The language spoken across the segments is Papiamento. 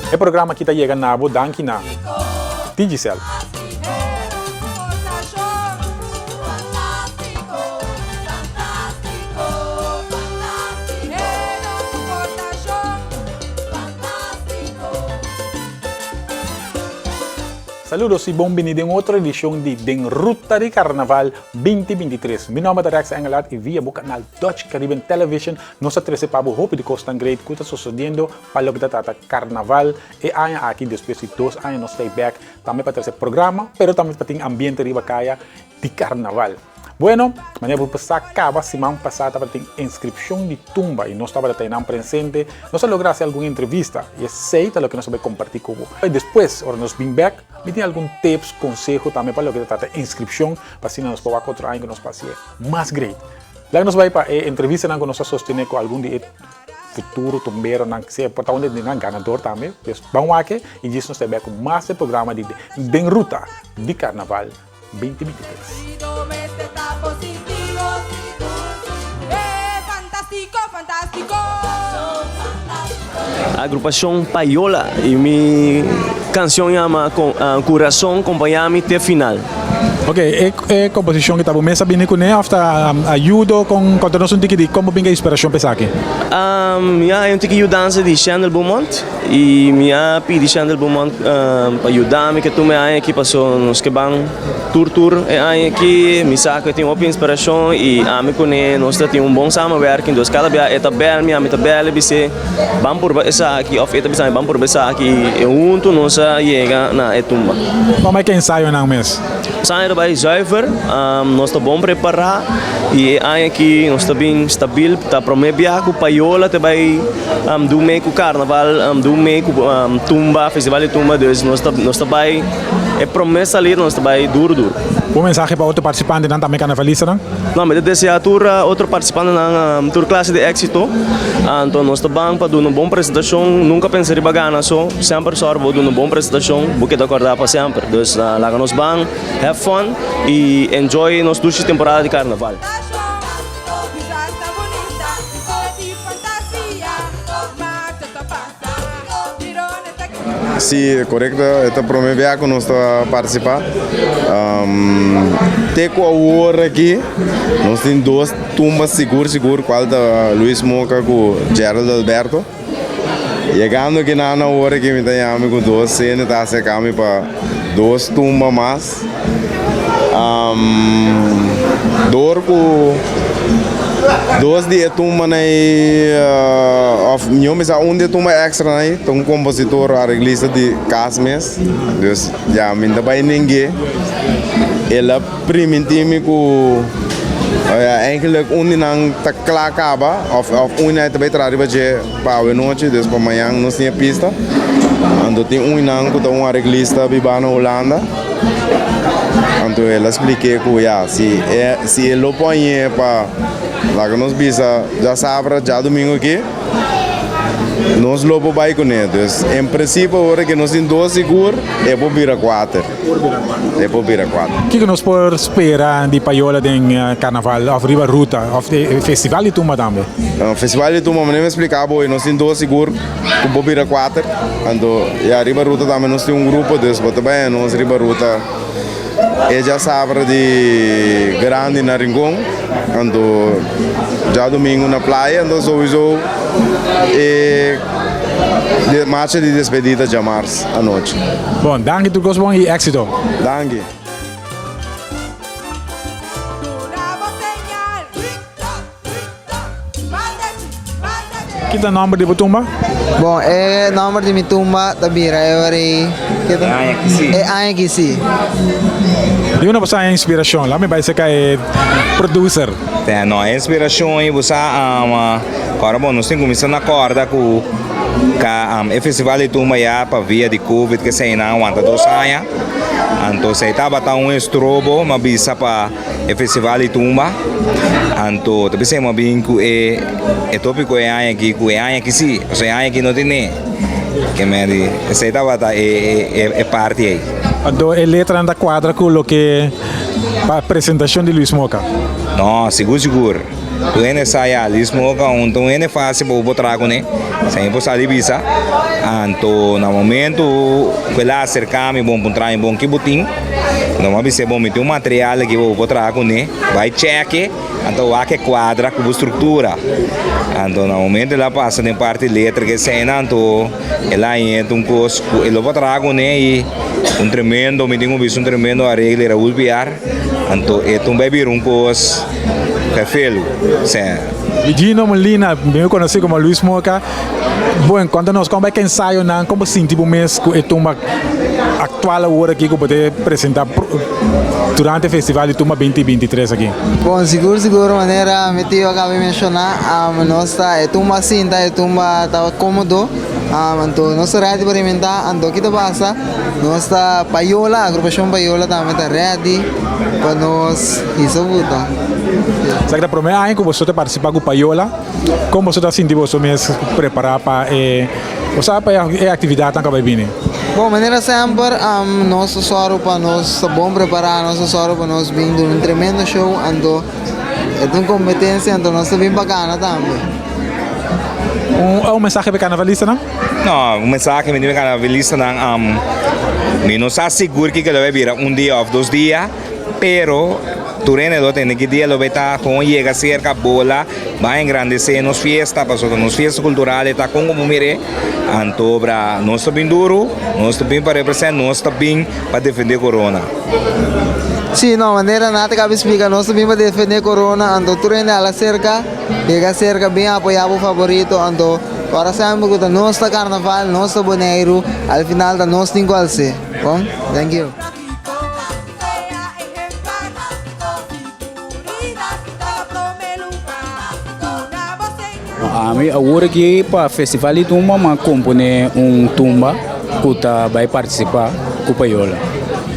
E programa aki ta yega na bo danki na Digicel. Saludos y bon bini den otro edicion di Den Ruta di Carnaval 2023. Mi nomber ta Rex Engelhardt y via bo canal Dutch Caribbean Television nos ta trece pa bo hopi di cosnan great cu ta sucediendo pa loke ta trata Carnaval e aña aki. Despues di dos aña nos stay back tambe pa trece programa pero tambe pa tin ambiente riba caya di Carnaval. Bueno, manera bo por sa caba siman pasa tabatin inscripcion di tumba y nos tabata ta einan presente. Nos a logra haci algun entrevista y esey ta loke nos a bay comparti cu bo. Y despues ora nos bin bek mi tin algun tips, conseho tambe pa loke ta trata inscripcion pa asina nos por wak otro aña cu nos por haci'e mas great. Laga nos bay pa e entrevistanan cu nos a sostene cu algun di e futuro tumberonan, sea por ta un di nan ganador tambe. Pues ban wak y djis nos ta bay bek cu mas e programa di Den Ruta di Carnaval. 2023. Agrupashon Payola y mi canción yama Curazon Compaña mi te final. Ok, e e composicion ki ta bo mes a bini cune of ta ayudo con conta nos un tiki di como bin e inspiracion pa esaki? Mi a haya un tiki yudansa di Shendel Beaumont. I mi a pidi Shandel Beaumont pa yuda mi ke tuma e aña aki paso nos ke ban tur tur e aña aki. Mi sa ku e tin hopi inspirashon i ami kuné nos ta tin un bon samenwerking dus kada bia e ta bel mi ami ta bel e bis'é ban purba esaki òf e ta bisa mi ban purba esaki i huntu nos a yega na e tumba. Como e ke ensayonan mes? Ensayo ta bai zuiver, nos ta bon prepará i e aña aki nos ta bin stabil ta promé bia ku Payola ta bai. Dun mei ku karnaval, dun mei ku tumba, festival di tumba, dus nos ta nos ta bai e prome salida nos ta bai duru duru. Un mensahe pa otro partisipantenan tambe karnavalistanan? No, mi ta desea tur otro partisipantenan tur klase di éksito. Anto nos ta ban pa duna un bon presentashon, nunka pensa riba gana so, semper sòru pa bo duna un bon presentashon, bo keda kòrda pa semper. Dus laga nos ban, have fun i enjoy nos dushi temporada di karnaval. Si, korekto, e ta prome bia ku nos ta partisipá. Te ku awor aki nos tin dos tumba sigur sigur kual ta Luis Moca ku Gerald Alberto. Yegando kinan awor aki mi ta yami ku dos hende ta aserka mi pa dos tumba mas. Dor ku dos di e tumbanan ei òf mihó bisa un di e tumba èkstranan ei ta un kompositor areglista di kas mes. Dus ya mi ta bai neng'é. El a primintí mi ku eigenlijk un di nan ta kla kaba òf un di nan ta bai traha riba dje pa awe nochi, dus pa mañan nos tin e pista. Anto tin un di nan ku ta un areglista bibá na Hulanda. Anto el a splik'é ku ya, si e si e lo poñ'é pa laga nos bisa djasabra, djadumingu aki, nos lo por bai kuné. Dus en prinsipio ora ke nos tin dos sigur, e por bira kuater. E por bira kuater. Kiko nos por spera di Payola den karnaval òf riba ruta òf e festival di tumba tambe? Festival di tumba, manera mi a splika bo, nos tin dos sigur. Ku bo bira kuater, anto ya riba ruta tambe nos tin un grupo, dus bo ta bai nos riba ruta e djasabra di grandi na Rincon, anto djadumingu na playa, anto souiso e marcha di despedida djamars anochi. Bon, danki tur kos bon i éksito. Danki. Ki ta nomber di bo tumba? Bon, e nomber di mi tumba ta bira e ora ei. E aña ki si. E aña ki si. Di unda bo sa e inspiracion? Laat mi bai cerca e producer. Te, no, e inspiracion ei bo sa, ora bo nos tin cuminsa na corda cu ca e festival di tumba ya pa via di covid keseinan a wanta dos aña. Anto esei tabata un estrobo, mi a bisa pa. E festival di tumba, anto ta bisa a bin ku e e topiko e aña aki ku e aña aki si, pasobra e aña aki no tene ke men di esei tabata e e e parti ei. Anto e letranan ta kuadra ku loke pa presentashon di Luis Moca? No, sigur sigur. Tur hende sa ya, Luis Moca un ta un hende fácil pa bo por traha kuné, esei por sa di bisa. Anto na momento ku el a aserká mi bon puntra mi bon ki bo tin, no mi a bis'é bon mi tin un material aki pa bo por traha kuné, bai chèk'e anto wak e kuadra ku bo struktura. Anto na momento el a pasa den parti letra ku eseinan anto el a hañ'é un kos ku e lo por traha kuné i un tremendo mi tin ku bisa un tremendo areglo di Raúl Piar. Anto e ta un bai bira un kos fefelu, sè. Gino Molina, mihó konosí komo Luis Moca, Buen, konta nos kon bai ku ensayonan, kon bo sinti bo mes ku e tumba aktual awor aki ku bo ta presentá durante festival di tumba 2023 aki? Bon, sigur sigur manera mi tio a kaba di menshoná, nos ta e tumba a sinta, e tumba ta kómodo, anto nos ta ready pa rementá, anto ki ta pasa? Nos ta Payola, Agrupashon Payola tambe ta ready pa nos hisa buta. Esaki ta prome aña ku boso ta partisipá ku Payola. Kon boso ta sinti boso mes prepará pa e osea pa e aktividatnan ku a bai bini? Bon, manera semper nos ta sòru pa nos ta bon prepará, nos ta sòru pa nos bin duna un tremendo show, anto e ta un kompetensia, anto nos ta bin pa gana tambe. Un mensahe pa e karnavalistanan? No, un mensahe mi tin pa karnavalistanan, mi no sa sigur kiko lo bai bira un dia òf dos dia, pero tur hende lo tende ki dia lo bai ta kon yega serka bola bai engrandesé nos fiesta pasobra nos fiesta kultural e ta kon ku bo mir'é, anto bra nos ta bin duru, nos ta bin pa represent, nos ta bin pa defendé korona. Sí, no, manera Nati a kaba splika nos ta bin pa defendé korona, anto tur hende hala serka, yega serka bin apoyá bo favorito, anto. Ora semper ku ta nos ta karnaval, nos ta Boneiru, al final ta nos tin ku als'é. Bon? Thank you. Ami awor aki pa Festival di Tumba m'a komponé un tumba ku ta bai partisipá ku Payola.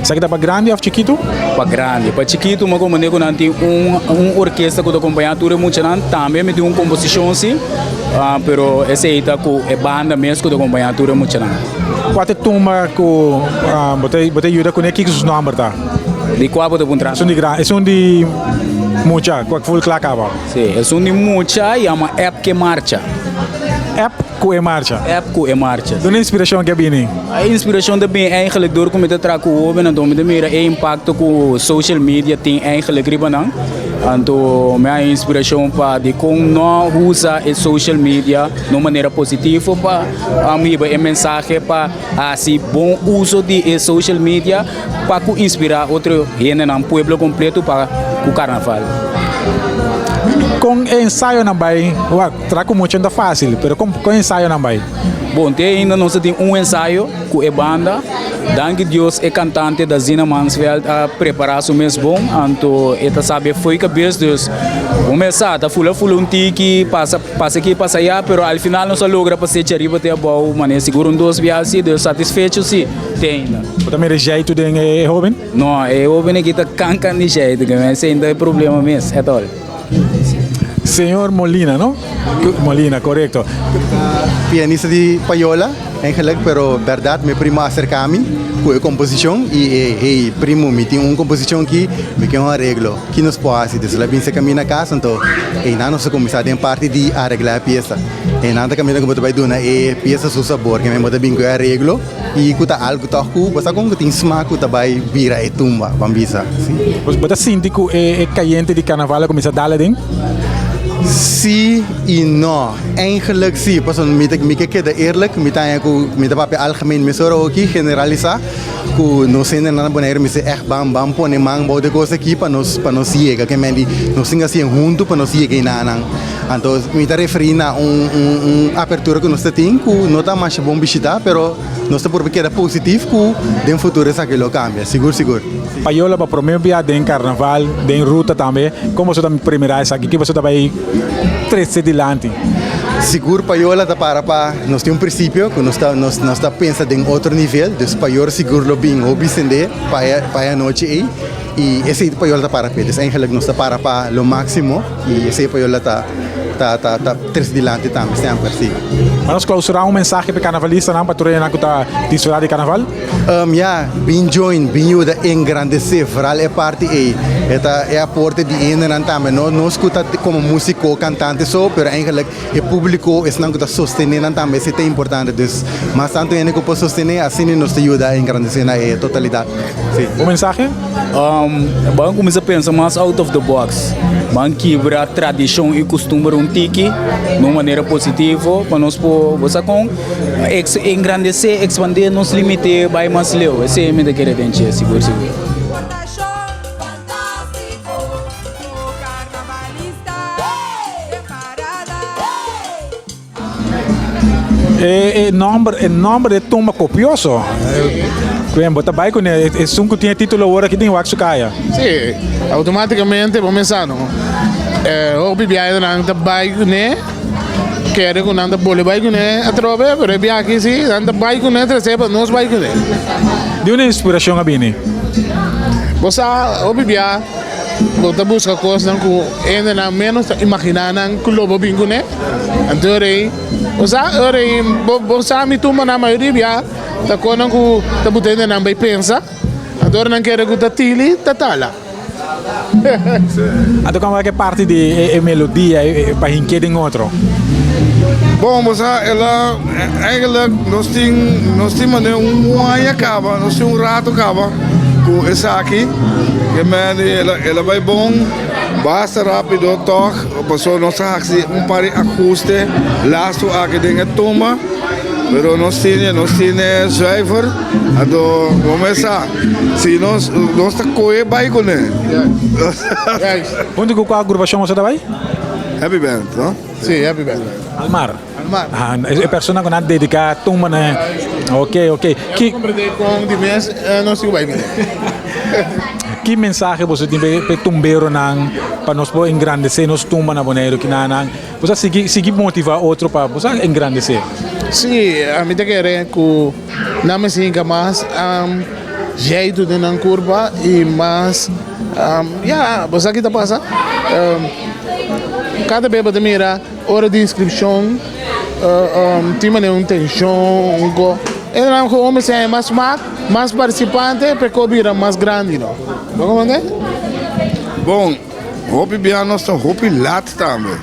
Esaki ta pa grandi òf chikitu? Pa grandi. Pa chikitu mi a komprendé ku nan tin un un orkesta ku ta kompañá tur e muchanan. Tambe mi tin un komposishon si, pero esei ta ku e banda mes ku ta kompañá tur e muchanan. Kua ta e tumba ku bo ta bo ta yuda kuné? Kiko su nòmber ta? Di kua bo ta puntra? Esun di gran esun di mucha ku a ful kla kaba. Si, esun di mucha yama App Ke Marcha. App ku e marcha. App ku e marcha. Duna inspirashon ke a bini? E inspirashon ta bini eigenlijk dor ku mi ta traha ku hobennan, anto mi ta mira e impakto ku social media tin eigenlijk riba nan. Anto mi a haña inspirashon pa dikon no usa e social media na un manera positivo pa hiba e mensahe pa hasi bon uso di e social media pa ku inspirá otro hendenan, pueblo kompleto pa ku karnaval. Kon e ensayonan bai? Wak, traha ku mucha no ta fásil, pero kon kon e ensayonan bai? Bon, te ainda nos ta tin un ensayo ku e banda. Danki Dios e kantante Dazina Mansveld a prepará su mes bon, anto e ta sabi e fo'i kabes, dus bo mes sa, ta fula fula un tiki, pasa pasa aki pasa ayá, pero al final nos a logra pa secha riba te abou, manera sigur un dos biaha si, dus satisfecho si. Te ainda. Bo ta mira jeitu den e hoben? No, e hoben aki ta kankan di jeitu, ke men esei no ta e problema mes, at all. Señor Molina, no? Molina, korekto. Pianista di Payola, eigenlijk, pero bèrdat mi primo a aserká mi ku e komposishon i e, hey, primo, mi tin un komposishon aki, mi ke un areglo, ki nos por hasi? Dus el a bin serka mi na kas, anto einan nos a kuminsá den parti di areglá e piesa. Einan ta kaminda ku bo ta bai duna e piesa su sabor, ke men bo ta bin ku e areglo. I ku ta algu tòg ku bo sa kon ku tin smak ku ta bai bira e tumba, ban bisa, si. Bo ta sinti ku e kayente di karnaval a kuminsá dal aden? Sí i no. Eigenlik sí, pasobra mi ta mi ke keda eerlijk, mi ta haña ku mi ta papia algemeen mesora oki, generalisá, ku nos hendenan na Boneiru mester ègt ban ban pone man bou de kos aki pa nos pa nos yega. Ke men di nos tin hasié huntu pa nos yega enanan. Anto mi ta referí na un un apertura ku nos ta tin ku no ta masha bon bishitá pero nos ta purba keda positif ku den futuro esaki lo kambia, sigur sigur. Payola pa promé bia den karnaval, den ruta tambe, kon boso ta primirá esaki? Ki boso ta bai trese dilanti? Sigur Payola ta para pa nos tin un prinsipio ku nos ta nos nos ta pensa den otro nivel, dus Payor sigur lo bin hopi sendé pa e pa e anochi ei. I esei Payola ta para p'e. Dus eigenlijk nos ta para pa lo máksimo i esei Payola ta ta ta ta trese dilanti tambe semper, sí. Pa nos klausurá un mensahe p'e karnavalistanan, pa tur hendenan ku ta disfrutá di karnaval. Ya, bin join, bin yuda engrandesé vooral e parti ei. E ta e aporte di hendenan tambe, no nos ku ta komo músiko, kantante so, pero eigenlijk e públiko, esnan ku ta sostené nan tambe, esei ta importante. Dus mas tantu hende ku por sostené, asina nos ta yuda engrandesé na e totalidat. Sí. Un mensahe? Ban kuminsá pensa mas out of the box. Ban kibra tradishon i kustumber un tiki na un manera positivo pa nos por, bo sa kon, engrandesé, ekspandé nos límite bai mas leu. Esei mi ta kere den dje, sigur sigur. E e nomber e nomber de tumba copioso. Kwen bo ta bai kuné esun ku tin e titulo awor aki tin wak su kaya. Sí, automáticamente bo mesa no. Hopi biaheronan ta bai kuné, kere ku nan ta bole bai kuné atrobe, pero e biaha aki sí, nan ta bai kuné trese pa nos bai kuné. Di unda e inspirashon a bini? Bo sa hopi biaha bo ta buska kosnan ku hendenan ménos ta imaginá nan ku lo bo bin kuné. Anto e rei, bo sa, e rei, bo, bo sa mi tumbanan mayoria bia ta konan ku ta buta hendenan bai pensa. Anto ora nan kere ku ta tili, ta tala. Anto kòm wak e parti di e, e melodia e, e, pa hink'é den otro? Bon, bo sa, el a, eigenlijk nos tin, nos tin manera un aña kaba, nos tin un rato kaba ku esaki, ke men el a, el a bai bon. Basta rapido tog, pasobra nos a haci un par di ahuste lastu aki den e tumba, pero nos tine, nos tine zuiver, anto bo mes sa, si nos, nos ta coge bay cune. Hunto cu cua agrupacion boso ta bay? Happy Band, no? Si, Happy Band. Almar. Almar. Ah, e persona cu nan dedica tumba na. Ok, ok. Ki. Comprende con di mes nos tin cu bay cune. Ki mensahe boso tin pa e tumberonan pa nos por engrandesé nos tumba na Boneiru kinanan? Boso a sigui sigui motivá otro pa boso a engrandesé. Sí, ami ta kere ku nan mester hinka mas jeitu den nan kurpa i mas ya, bo sa ki ta pasa? Kada bes bo ta mira ora di inskripshon tin manera un tenshon, un ko. E nan gewoon mester haña mas smak. Mas participante p'e ko bira mas grandi no. Bo comprende? Bon, hopi bia nos ta hopi lat tambe.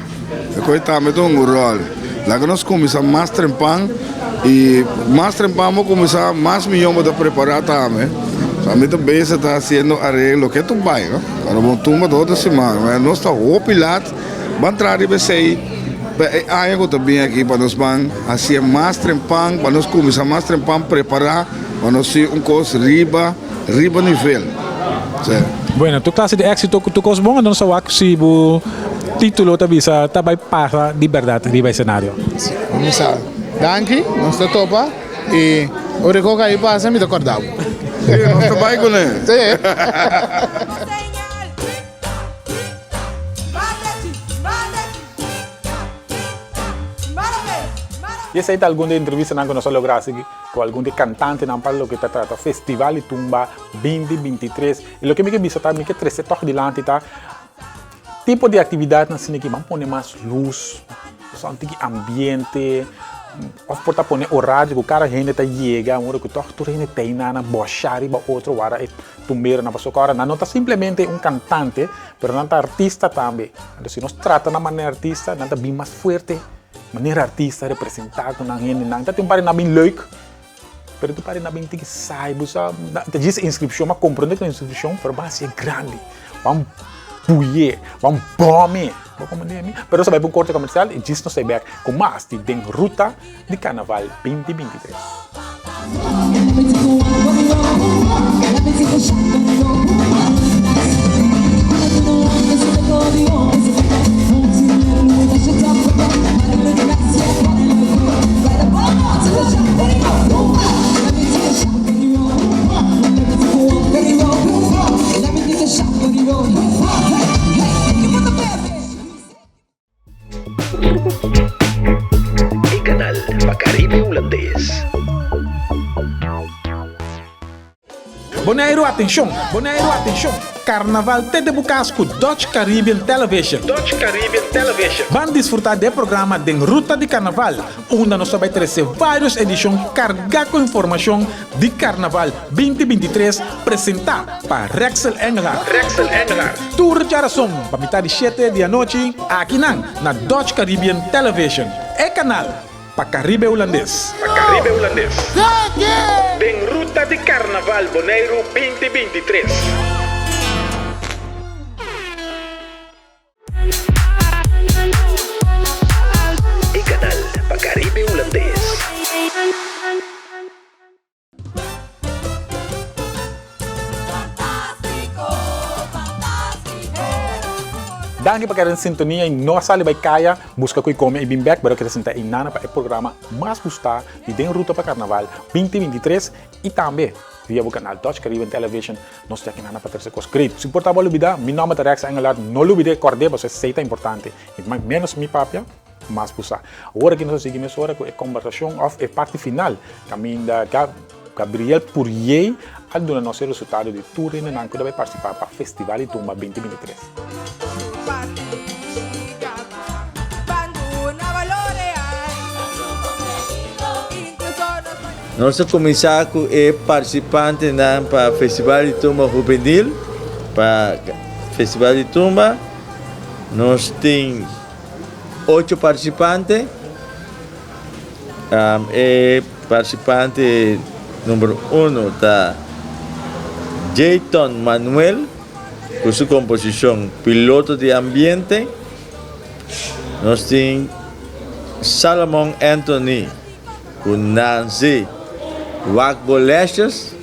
E koe tambe ta un rol. Laga nos kuminsá mas trempan i mas trempan bo kuminsá mas miyon bo ta prepará tambe. So ami ta bezig ta hasiendo areglo ke tur bai no. Ora bo tumba ta otro siman. Ma nos ta hopi lat. Ban traha riba esei pa e aña ku ta bin aki pa nos ban hasié mas trempan, pa nos kuminsá mas trempan prepará pa nos tin un kos riba riba nivel. Sí. Bueno, tur klase di éksito ku tur kos bon, anto nos a wak si bo título ta bisa ta bai pasa di bèrdat riba esenario. Sí, mi sa. Danki, nos ta topa i ora e kos a pasa mi ta kòrda bo. Sí, nos ta bai kuné. Sí. Y esey ta algun di e entrevistanan cu nos a logra haci cu algun di e cantantenan pa loke ta trata Festival di Tumba 2023. Y loke mi ke bisa ta, mi ke trece tog dilanti ta tipo di actividadnan asina ki ban pone mas luz, un tiki ambiente, of por ta pone horario cu cada hende ta yega, ora cu tog tur hende ta eynan a bosha riba otro wara e Tumberonan pasobra ora nan no ta simplemente un cantante, pero nan ta artista tambe. Entonces si nos trata nan manera artista, nan ta bin mas fuerte manera artista, representa cu nan hendenan. Ta tin un par di nan bin leuk, pero tin un par di nan bin tiki saai. Bo sa, ta djis inscripcion, bo a comprende cu inscripcion, pero ban hacié grandi, ban buye, ban bome. Bo comprende mi? Pero nos a bai pa un corte comercial y djis nos ta bek cu mas di Den Ruta di Carnaval 2023. E kanal pa Karibe Hulandes. Boneiru atenshon! Boneiru atenshon! Carnaval te den bo cas cu Dutch Caribbean Television. Dutch Caribbean Television. Ban disfruta di e programa Den Ruta di Carnaval, unda nos ta bay trece varios edicion carga cu informacion di Carnaval 2023 presenta pa Rexel Engelhardt. Rexel Engelhardt. Tur djarason pa mitad di shete di anochi akinan na Dutch Caribbean Television, e canal pa Caribe Hulandes. Pa Caribe Hulandes. Den Ruta di Carnaval Boneiru 2023. E canal pa Caribe Hulandes. Danki pa keda den sintonia y no a sali bay caya busca cu y come y bin bek, pero keda sinta eynana pa e programa mas gusta di Den Ruta pa Carnaval 2023 y tambe via bo canal Dutch Caribbean Television. Nos ta eynana pa trece cos great. Si por ta bo a lubida, mi nomber ta Rex Engelhardt, no lubide, cord'e pasobra esey ta importante y menos mi papia, mas bo sa. Awor aki nos a sigui mesora ku e kombersashon òf e parti final kaminda Gabriel Puriey a duna nos e resultado di tur hendenan ku ta bai partisipá pa Festival di Tumba 2023. Nos a kuminsá ku e partisipantenan pa Festival di Tumba Hubenil. Pa Festival di Tumba nos tin Ocho participante. E participante number uno ta Jayton Manuel cu su composicion Piloto di Ambiente. Nos tin Salomon Anthony cu Nancy Wak Bo Lashes.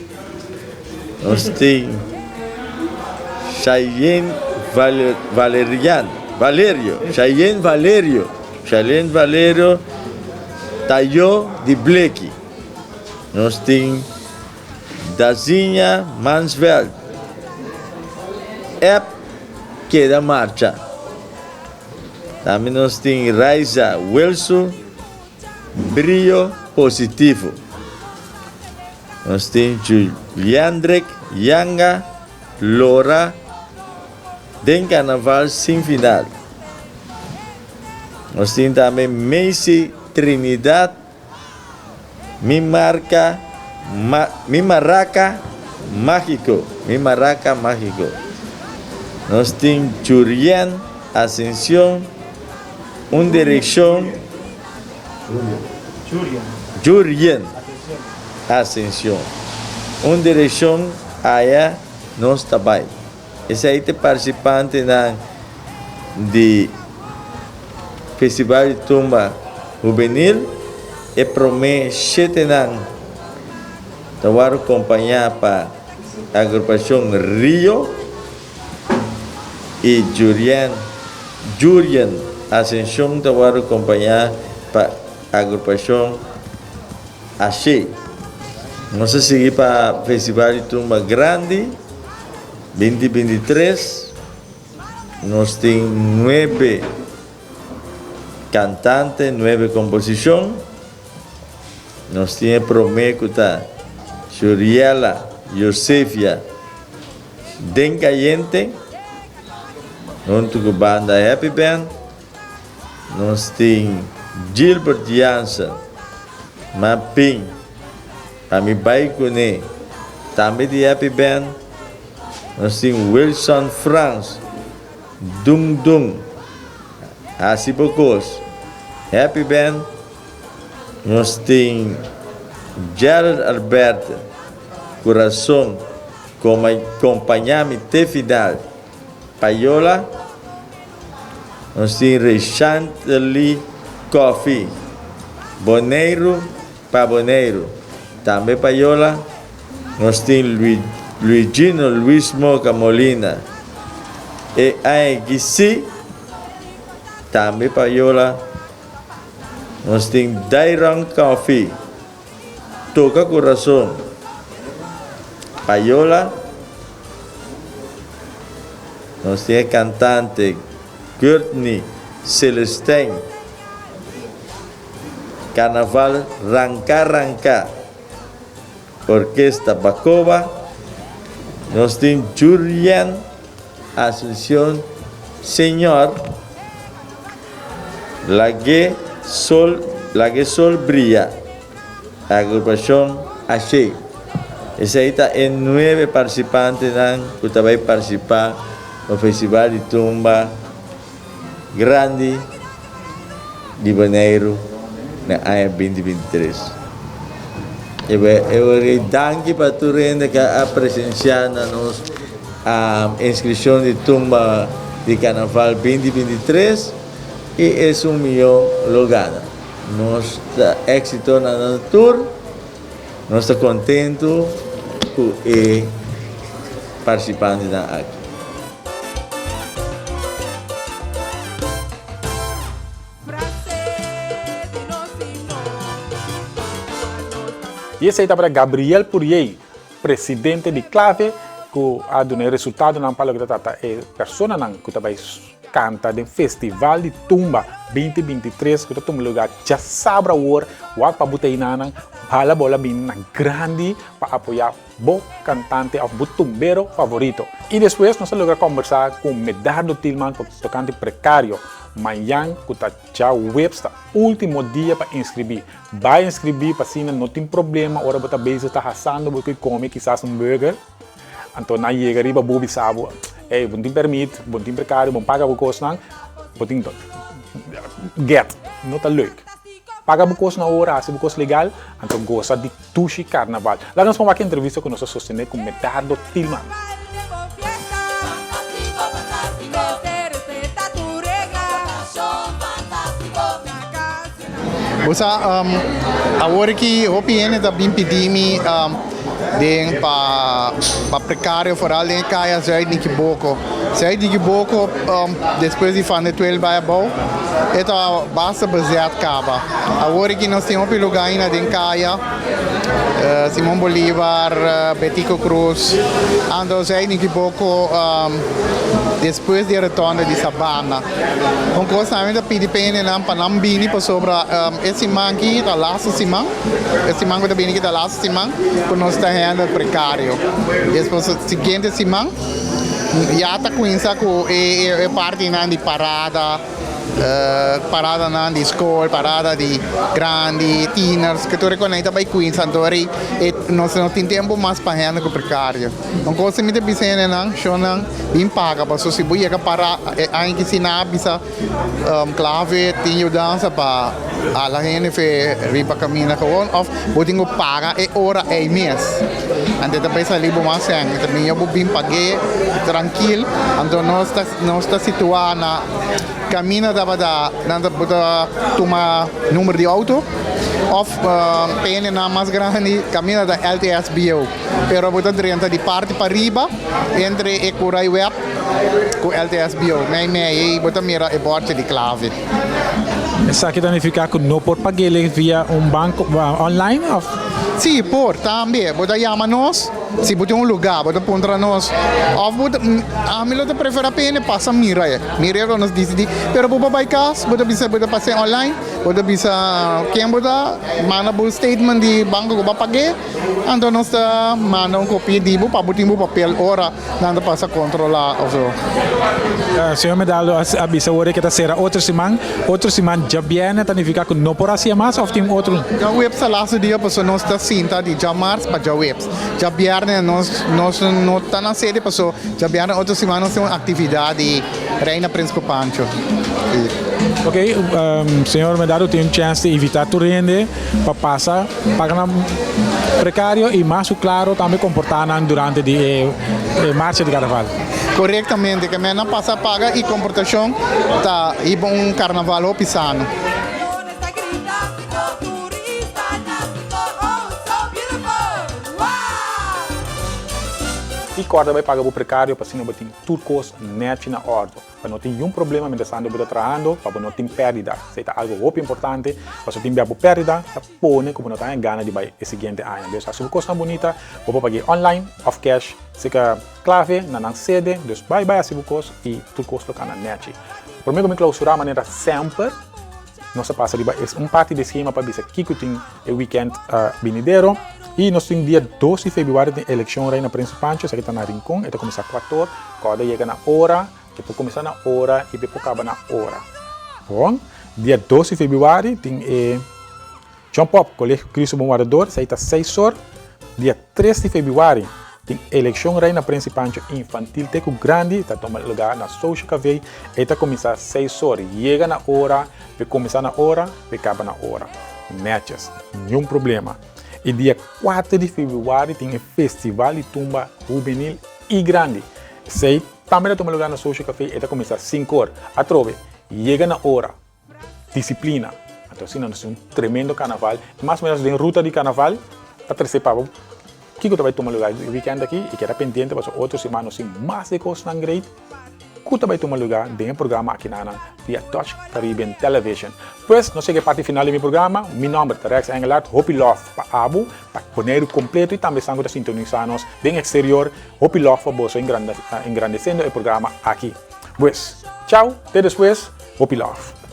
Nos tin Chayenne Valerian, Valerio, Chayenne Valerio, Chayenne Valerio Tayo di Bleki. Nos tin Dazinha Mansveld, Ep Keda Marcha. Tambe nos tin Raiza Wilson, Brio Positivo. Nos tin Juliandrick Yanga Lora den Carnaval sin final. Nos tin tambe Macy Trinidad Mi marca Mi maraca magico Mi maraca magico. Nos tin Jurien Ascension Un direccion Jurien Ascension Un direccion aya nos ta bay. Esey ta e participantenan di Festival di Tumba Hubenil. E prome shetenan ta worde acompaña pa agrupacion Rio y Jurien Jurien Ascension ta worde acompaña pa Agrupashon Ashe. Nos a sigui pa Festival di Tumba Grandi 2023. Nos tin nuebe kantante, nuebe komposishon. Nos tin e promé ku ta Shuriela Josefia Den Kayente huntu ku banda Happy Band. Nos tin Gilbert Jansen, Mapin, pa mi bai kuné, tambe di Happy Band. Nos tin Wilson Frans, Dung Dung, Hasi Bo Kos, Happy Band. Nos tin Gerald Albert, Kurason, Kompañá Mi Te Final, Payola. Nos tin Reshantly Coffee, Boneiru pa Boneiru, tambe Payola. Nos tin Luigino Luis Moca Molina, e aña si, tambe Payola. Nos tin Dairon Coffee, Toca Corazon, Payola. Nos tin e kantante Gurtney Celestijn, Karnaval Ranka Ranka, Orkesta Bakoba. Nos tin Jurien. Asuncion Señor Lag'é sol Lag'é sol bria Agrupashon Ashé Esei ta e nuebe partisipantenan ku ta bai partisipá na Festival di Tumba Grandi di Boneiru na aña 2023. E wou danki pa tur hende ku a presensiá na nos inskripshon di tumba di karnaval 2023 i esun mihó lo gana. Nos ta éksito na nan tur. Nos ta kontentu ku e partisipantenan aki. I esei tabata Gabriel Puriey, presidente di Clave, ku a duna e resultadonan pa loke ta trata e personanan ku ta bai kanta den Festival di Tumba 2023 ku ta tuma lugar djasabra awor. Wak pa bo ta einanan, hala bola bini na grandi pa apoyá bo kantante òf bo tumbero favorito. I despues nos a logra kòmbersá ku Medardo Tilman tokante prekario. Mañan ku ta djaweps ta último dia pa inskribí. Bai inskribí pa asina no tin problema ora bo ta bezig ta hasando bo ku kome kisas un burger. Anto nan yega riba bo bisa bo, ey bo no tin permit, bo no tin prekario, bo no paga bo kosnan, bo tin get. No ta leuk. Paga bo kos na ora, hasi bo kos legal, anto gosa di Dushi Carnaval. Laga nos pon wak e entrevista ku nos a sostené ku Medardo Tilman. Bo sa, awor ki hopi hende ta bin pidi mi den pa pa prekario foral den e kaya Zuid Nikiboko. Zuid Nikiboko despues di Van de Tweel bai abou e ta basta bezet kaba. Awor aki nos tin hopi luga aina den kaya, Simon Bolivar, Betico Cruz, anto Zuid Nikiboko despues di e rotonde di Sabana. Un kos tambe mi ta pidi pa hendenan pa nan bini pasobra e siman aki ta lastu siman, e siman ku ta bini aki ta lastu siman ku nos ta handle prekario. Despues siguiente siman ya ta kuminsa ku e partinan di parada. Paradanan di skol, parada di grandi, tieners, ke tur e konai ta bai Queens, anto ori e nos no tin tempu mas pa hende ku prekario. Un kos mi ta bisa hendenan, shonnan, bin paga paso si bo yega para e aña ki si nan a bisa clave tin yudansa pa hala hende fe riba kaminda gewoon of bo tin ku paga e ora ei mes. Anto e ta bai sali bo mas sèn, ta mihó bo bin pag'é trankil, anto nos ta nos ta situá na. Camina tabata nan ta ta tuma number di auto of pene nan mas grandi camina ta LTSBO pero bo ta drenta di parti pariba entre e Curay Web cu LTSBO mei mei ey bo ta mira e bordje di clave. Esaki ta nifica cu no por paguele via un banco online of? Si por tambe bo ta yama nos. Si bo tin un lugá, bo ta puntra nos òf bo ta, ami lo ta preferá pa hende pasa mira e, mira e lo nos disidí. Pero bo por bai kas, bo ta bisa bo ta pas'é online, bo ta bisa ken bo ta, manda bo statement di banko ku bo a pag'é, anto nos ta manda un kopia di bo pa bo tin bo papel ora nan ta pasa kontrolá òf so. Señor Medaldo a bisa wor e ke ta sera otro siman. Otro siman djabièrnè ta nifiká ku no por hasié mas òf tin otro? Djaweps ta lastu dia pasobra nos ta sinta di djamars pa djaweps. Djabièrnè nos nos no ta na sede paso djabièrnè otro siman nos tin un aktividat di Reina Prins ku Pancho. Ok, señor Medardo tin un chèns di invitá tur hende pa pasa paga nan prekario i mas ku klaro tambe komportá nan durante di e marcha di karnaval. Korektamente, ke men nan pasa paga i komportashon ta hiba un karnaval hopi sano. I kòrda bai paga bo prekario pa asina bo tin tur kos nèchi na òrdu, pa no tin niun problema mientras tanto bo ta trahando, pa bo no tin pèrdida. Esei ta algu hopi importante, pasobra tin bia bo pèrdida ta pone ku bo no ta haña gana di bai e siguiente aña. Dus hasi bo kosnan bunita, bo por pag'é online òf cash, seka klave na nan sede, dus bai bai hasi bo kos i tur kos lo kana nèchi. Promé ku mi klausurá manera semper. Nos a pasa riba es un parti di e skema pa bisa kiko tin e weekend binidero. I nos tin dia dos di febrüari tin elekshon Reina Prins Pancho, esaki ta na Rincon, e ta kuminsá kuator, kòrda yega na ora, e por kuminsá na ora i e por kaba na ora. Bon, dia dos di febrüari tin e Jump Up, Colegio Cristo Bon Wardador, esei ta seis or. Dia tres di febrüari tin elekshon Reina Prins Pancho infantil te ku grandi, ta tuma lugá na Social Café, e ta kuminsá seis or, yega na ora, pe kuminsá na ora, pe kaba na ora. Netjes, niun problema. I dia kuater di febrüari tin e festival di tumba hubenil i grandi. Esei tambe ta tuma lugá na Social Café, e ta kuminsá sinku or. Atrobe, yega na ora. Disiplina. Anto asina nos tin un tremendo karnaval. Mas o menos den ruta di karnaval ta trese pa bo kiko ta bai tuma lugá e weekend aki i keda pendiente pasobra otro siman nos tin mas di kosnan great ku ta bai tuma lugá den e programa akinanan via Dutch Caribbean Television. Pues nos yega e parti final di mi programa. Mi nòmber ta Rex Engelhardt. Hopi lòf pa abo, pa Boneiru kompleto i tambe esnan ku ta sintonisá nos den eksterior. Hopi lòf pa boso engrandesiendo e programa aki. Pues, chao, te despues. Hopi love.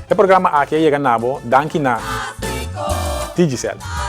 E programa aki a yega na bo danki na Digicel.